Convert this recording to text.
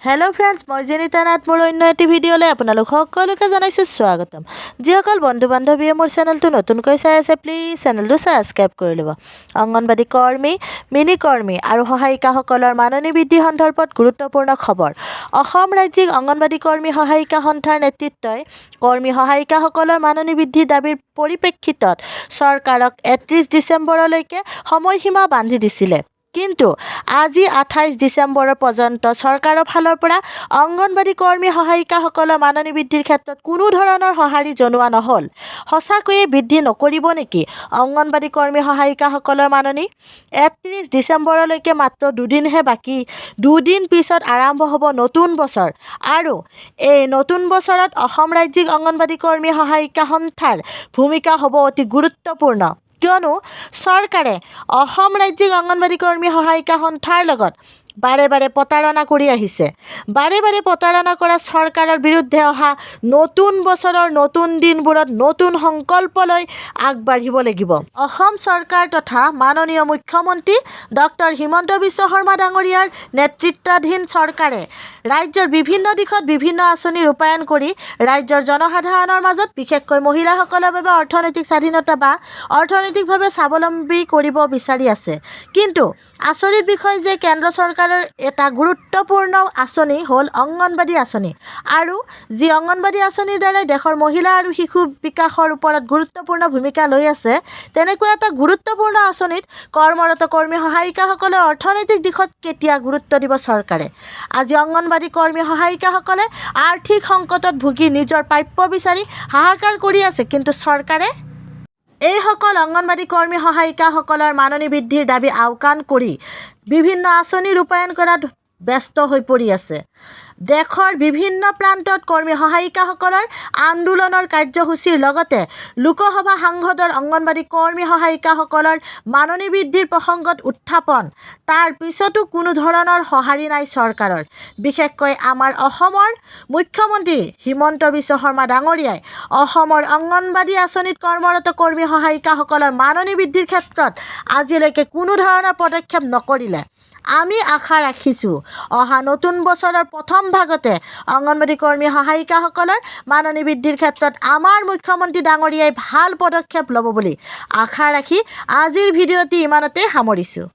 Hello' friends, মই জিনিতা নাথ। মোৰ অন্য এটি ভিডিঅ'লৈ আপোনালোক সকলোকে জনাইছোঁ স্বাগতম। যিসকল বন্ধু বান্ধৱীয়ে মোৰ চেনেলটো নতুনকৈ চাই আছে, প্লিজ চেনেলটো ছাবস্ক্ৰাইব কৰি ল'ব। অংগনবাড়ী কৰ্মী, মিনি কৰ্মী আৰু সহায়িকাসকলৰ মাননি বৃদ্ধি সন্দৰ্ভত গুৰুত্বপূৰ্ণ খবৰ। অসম ৰাজ্যিক অংগনবাড়ী কৰ্মী সহায়িকা সন্থাৰ নেতৃত্বই কৰ্মী সহায়িকাসকলৰ মাননি বৃদ্ধিৰ দাবীৰ পৰিপ্ৰেক্ষিতত চৰকাৰক 31 ডিচেম্বৰলৈকে সময়সীমা বান্ধি দিছিলে। কিন্তু আজি 28 ডিচেম্বৰৰ পৰ্যন্ত চৰকাৰৰ ফালৰ পৰা অংগনবাড়ী কৰ্মী সহায়িকাসকলৰ মাননি বৃদ্ধিৰ ক্ষেত্ৰত কোনো ধৰণৰ সঁহাৰি জনোৱা নহ'ল। সঁচাকৈয়ে বৃদ্ধি নকৰিব নেকি অংগনবাড়ী কৰ্মী সহায়িকাসকলৰ মাননি? 31 ডিচেম্বৰলৈকে মাত্ৰ দুদিনহে বাকী। দুদিন পিছত আৰম্ভ হ'ব নতুন বছৰ আৰু এই নতুন বছৰত অসম ৰাজ্যিক অংগনবাড়ী কৰ্মী সহায়িকা সন্থাৰ ভূমিকা হ'ব অতি গুৰুত্বপূৰ্ণ। কিয়নো চৰকাৰে অসম ৰাজ্যিক অংগনবাড়ী কৰ্মী সহায়িকা সন্থাৰ লগত বাৰে বাৰে প্ৰতাৰণা কৰি আহিছে। বাৰে বাৰে প্ৰতাৰণা কৰা চৰকাৰৰ বিৰুদ্ধে অহা নতুন বছৰৰ নতুন দিনবোৰত নতুন সংকল্প লৈ আগবাঢ়িব লাগিব। অসম চৰকাৰ তথা মাননীয় মুখ্যমন্ত্ৰী ডক্টৰ হিমন্ত বিশ্ব শৰ্মা ডাঙৰীয়াৰ নেতৃত্বাধীন চৰকাৰে ৰাজ্যৰ বিভিন্ন দিশত বিভিন্ন আঁচনি ৰূপায়ণ কৰি ৰাজ্যৰ জনসাধাৰণৰ মাজত, বিশেষকৈ মহিলাসকলৰ বাবে অৰ্থনৈতিক স্বাধীনতা বা অৰ্থনৈতিকভাৱে স্বাৱলম্বী কৰিব বিচাৰি আছে। কিন্তু আচৰিত বিষয় যে কেন্দ্ৰ চৰকাৰৰ এটা গুৰুত্বপূৰ্ণ আঁচনি হ'ল অংগনবাড়ী আঁচনি আৰু যি অংগনবাড়ী আঁচনিৰ দ্বাৰাই দেশৰ মহিলা আৰু শিশু বিকাশৰ ওপৰত গুৰুত্বপূৰ্ণ ভূমিকা লৈ আছে, তেনেকুৱা এটা গুৰুত্বপূৰ্ণ আঁচনিত কৰ্মৰত কৰ্মী সহায়িকাসকলৰ অৰ্থনৈতিক দিশত কেতিয়া গুৰুত্ব দিব চৰকাৰে? আজি অংগনবাড়ী কৰ্মী সহায়িকাসকলে আৰ্থিক সংকটত ভুগি নিজৰ প্ৰাপ্য বিচাৰি হাহাকাৰ কৰি আছে। কিন্তু চৰকাৰে এইসকল অংগনবাড়ী কৰ্মী সহায়িকাসকলৰ মাননি বৃদ্ধিৰ দাবী আওকাণ কৰি বিভিন্ন আঁচনি ৰূপায়ণ কৰাত ব্যস্ত হৈ পৰি আছে। দেশৰ বিভিন্ন প্ৰান্তত কৰ্মী সহায়িকাসকলৰ আন্দোলনৰ কাৰ্যসূচীৰ লগতে লোকসভা সাংসদৰ অংগনবাড়ী কৰ্মী সহায়িকাসকলৰ মাননি বৃদ্ধিৰ প্ৰসংগত উত্থাপন, তাৰ পিছতো কোনো ধৰণৰ সঁহাৰি নাই চৰকাৰৰ। বিশেষকৈ আমাৰ অসমৰ মুখ্যমন্ত্ৰী হিমন্ত বিশ্ব শৰ্মা ডাঙৰীয়াই অসমৰ অংগনবাড়ী আঁচনিত কৰ্মৰত কৰ্মী সহায়িকাসকলৰ মাননি বৃদ্ধিৰ ক্ষেত্ৰত আজিলৈকে কোনো ধৰণৰ পদক্ষেপ নকৰিলে। আমি আশা ৰাখিছোঁ, অহা নতুন বছৰৰ প্ৰথম ভাগতে অংগনবাড়ী কৰ্মী সহায়িকাসকলৰ মাননি বৃদ্ধিৰ ক্ষেত্ৰত আমাৰ মুখ্যমন্ত্ৰী ডাঙৰীয়াই ভাল পদক্ষেপ ল'ব বুলি আশা ৰাখি আজিৰ ভিডিঅ'টি ইমানতে সামৰিছোঁ।